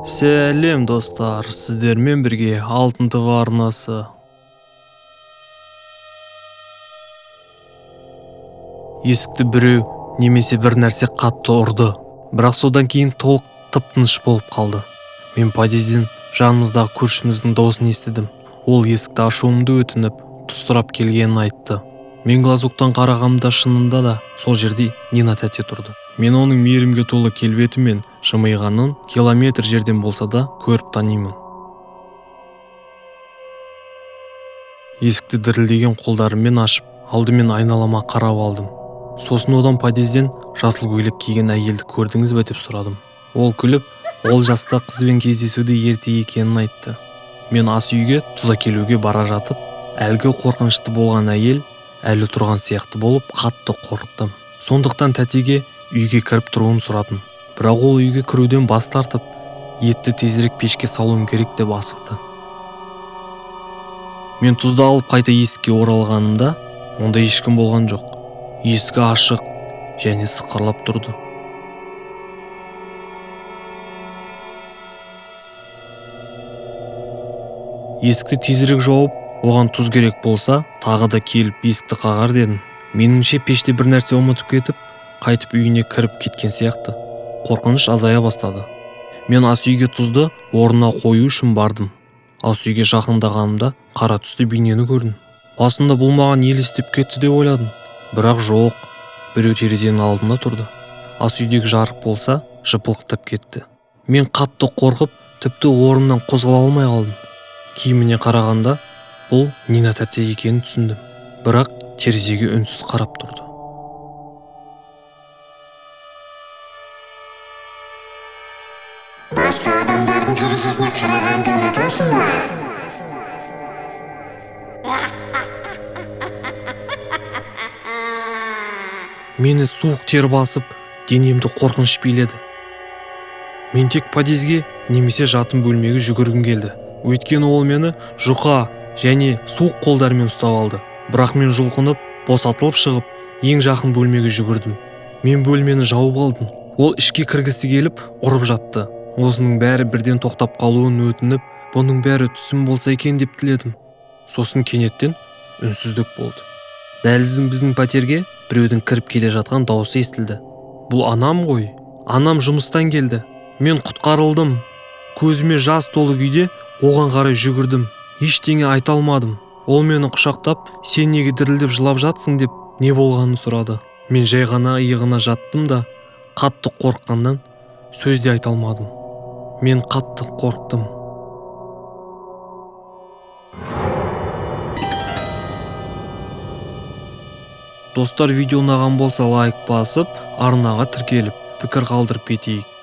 Сәлем, достар! Сіздермен бірге Алтын ТВ арнасы. Есікті біреу немесе бір нәрсе қатты ұрды, бірақ содан кейін толық тып-тыныш болып қалды. Мен подъезден жанымыздағы көршіміздің дауысын естідім. Ол есікті ашуымды өтініп, тұз сұрап келгенін айтты. Мен глазоктан қарағанымда, шынында да сол жерде Нина тәте тұрды. Мен оның мейірімге толы келбеті мен жымиғанын километр жерден болса да көріп танимын. Есікті дірілдеген қолдарыммен ашып, алдымен айналама қарап алдым. Сосын одан подъезден жасыл көйлек киген әйелді көрдіңіз бе деп сұрадым. Ол күліп, ол жаста қызбен кездесуді ерте екенін айтты. Мен ас үйге тұз әкелуге бара жатып, әлгі қорқынышты болған әйел әлі тұрған сияқты болып, қатты қорықтым. Сондықтан тәтеге үйге кіріп тұруын сұрадым. Бірақ ол үйге кіруден бас тартып, етті тезірек пешке салуым керек деп асықты. Мен тұзды алып қайта есікке оралғанымда, онда ешкім болған жоқ. Есігі ашық және сықырлап тұрды. Есікті тезірек жауып, оған тұз керек болса, тағы да келіп есікті қағар дедім. Меніңше, пеште бір нәрсе ұмытып кетіп, қайтып үйіне кіріп кеткен сияқты. Қорқыныш азая бастады. Мен ас үйге тұзды орнына қою үшін бардым. Ас үйге жақындағанымда қара түсті бейнені көрдім. Басында бұл маған елестеп кетті деп ойладым. Бірақ жоқ, біреу терезенің алдында тұрды. Ас үйдегі жарық болса, жыпылықтап кетті. Мен қатты қорқып, тіпті орнымнан қозғала алмай қалдым. Киіміне қарағанда бұл Нина тәте екенін түсіндім. Бірақ терезеге үнсіз қарап тұрды. Басқа адамдардың терезесіне қарағанды ұнатасың ба? Мені суық тер басып, денемді қорқыныш биледі. Мен тек подъезге немесе жатын бөлмеге жүгіргім келді. Өйткені ол мені жұқа және суық қолдарымен ұстап алды. Бірақ мен жұлқынып, босатылып шығып, ең жақын бөлмеге жүгірдім. Мен бөлмені жауып алдым. Ол ішке кіргісі келіп, ұрып жатты. Осының бәрі бірден тоқтап қалуын өтініп, бұның бәрі түсім болса екен деп тіледім. Сосын кенеттен үнсіздік болды. Дәліздің біздің пәтерге біреудің кіріп келе жатқан дауысы естілді. Бұл анам ғой. Анам жұмыстан келді. Мен құтқарылдым. Көзіме жас толы күйде оған қарай жүгірдім. Ештеңе айта алмадым. Ол мені құшақтап, сен неге дірілдеп жылап жатсың деп не болғанын сұрады. Мен жай ғана иығына жаттым да, қатты қорыққаннан сөз де айта алмадым. Мен қатты қорықтым. Достар, видео ұнаған болса лайк басып, арнаға тіркеліп, пікір қалдырып кетейік.